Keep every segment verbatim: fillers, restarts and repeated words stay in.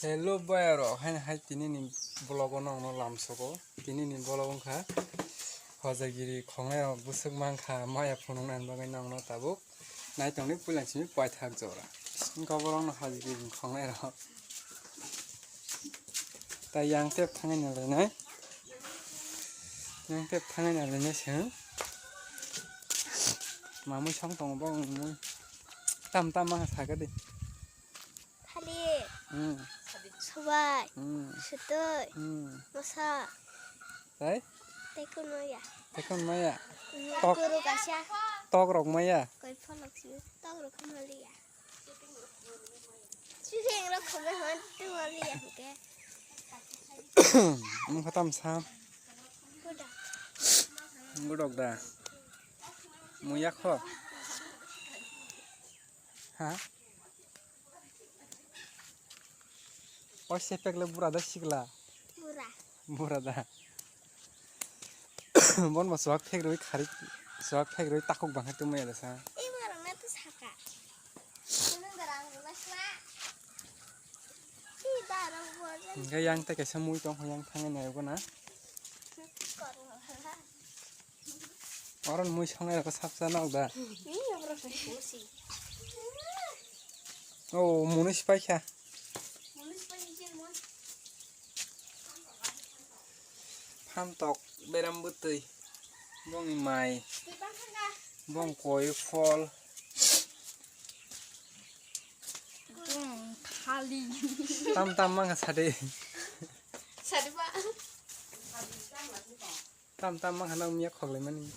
Hello boy rok, haino hai tini ni vlog o nokno lamsogo. Tini ni vlog wngkha hojagiri khongnai rok bwswk mankha maya phunuknani bagwi nokno tabuk. Naitongni puila simi paithak jora. Wngkha borokno hojagiri khongnai rok. Tai yang tep thangwi nalainai. Yang tep thangwi nalainai se. Mamui song tongo bo wngmui. Tam tam ma sakadi. Thalik. Hmm. Sobai. Hmm. Sutui. Hmm. Mosa. Tai? Tekun maya. Tekun maya. Hmm, tok. Kuru kasia. Tok rok maya. Koi pholok si. Tok rok maliya. Siseng rok khumui hwn tu maliya hwnkhe. Mung khatam sa. Godok. Godok da. Muya kho. Ha? O sepek le bura da sikla. Bura. Bura da. Bon bo suak phek rwi khari suak phek rwi takuk bang hai tumaya da sa. I borok na tu saka. Ini barang gula sma. I barang gula. Hingke yang te kaisa mui tong yang thangwi nayogo na. Oro mui songnai rok sapsa nok da. Ni obrok sai pusi. O muni sipai kha. Muni sipai ni jen mui. Phantok beram bwtwi. Bongni mai. Bong koi phol. Bong thali. Tam tam mangkha sadi. Sadi ba. Tam tam ma hana umya khoklai mani.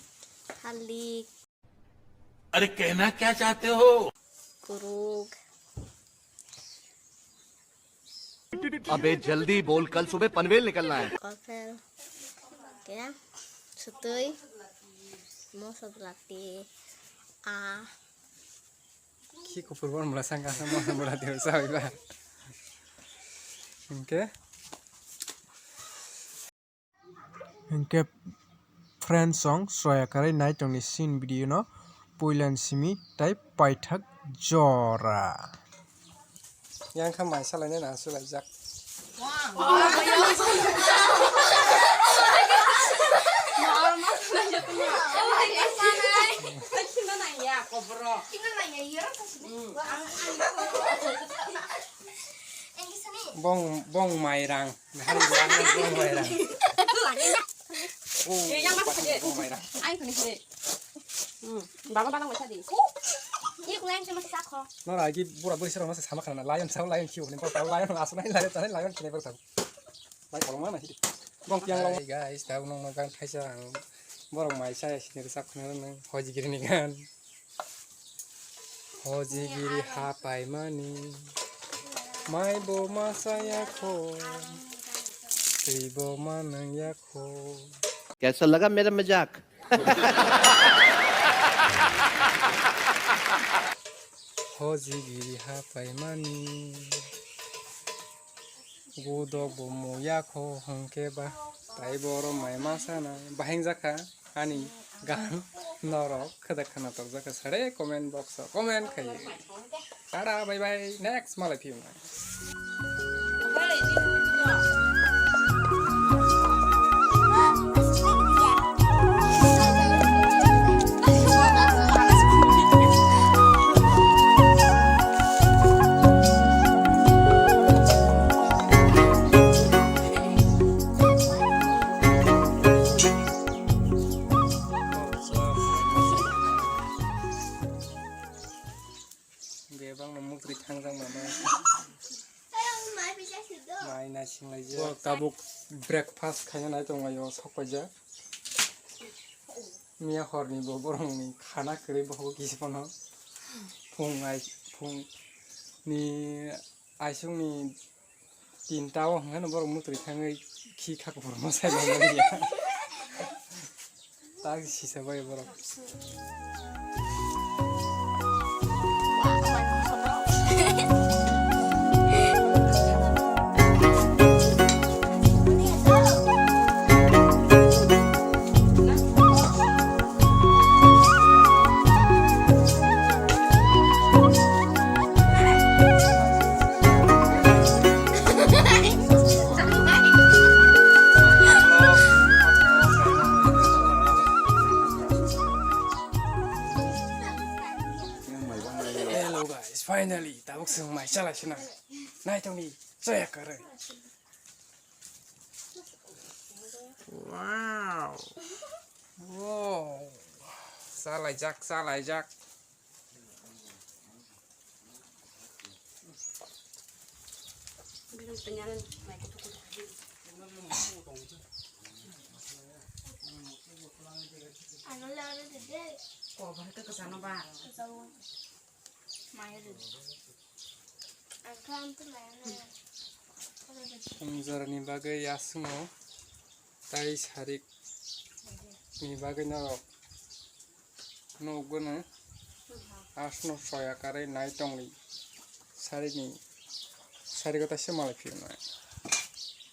Thalik. अरे कहना क्या चाहते हो? Kuruk. अबे जल्दी बोल, कल सुबह पनवेल निकलना है। Kophel. Kya? Sutui. Moso belati. A. Khi kuphur bon bwla sangka moso belati sa bai ba. Hingke. Hingke friends song soya kwrwi nai tongni scene video no puilan simi tai paithak jora. Yang kha mai salai nai na sulaijak. Bong bong mairang. Nahar buang buang bai ra. Oh, yang mana buang bai ra. Ai kuni sih. Hmm, baba baba nggak tadi. Ini kuliah cuma sesakho. Nora lagi bura buri sira masa sama karena lion sao lion kiu ni kau tahu lion asal lion sana lion kini bertahu. Baik kalau mana sih? Bong tiang long. Hai guys, tahu nong makan kaisa ang borok mai saya sini rusak kena nang hoji giri ni kan. Hojigiri hapaimani. Maibo ma saya kho. Twibo ma nang ya kho. कैसा लगा मेरा मजाक? Hojigiri hapaimani. Godok bo muya kho hwnkhe ba. Tai boro mai ma sana. Baheng jakha. Ani gan norok khada khana torjak kha sare comment box o comment khai. Tara bye bye next malai phiyung. Bebak no mukri thangjak mama. Mai na singlai je. Bo tabuk breakfast khaina nai tong lai o sok paijak. Miya hor ni bo borong ni khana kwrwi bohogo kisi phano. Phung ai phung ni aisuk ni tinta o hwnkheno borok mwtwi thangwi khi kha kuphur mwsai manya. Tak sisa bai borok. Finally, tabuk chwng mai chalai sina. Nai tongni chaya karwi. Wow. Wow. Chalaijak, chalaijak. Song jorani bagwi aswngo tai sarik ni bagwi norok nukgwno aswkno soya karwi nai tongwi sarik ni sarik o taisa malai phiyoknai.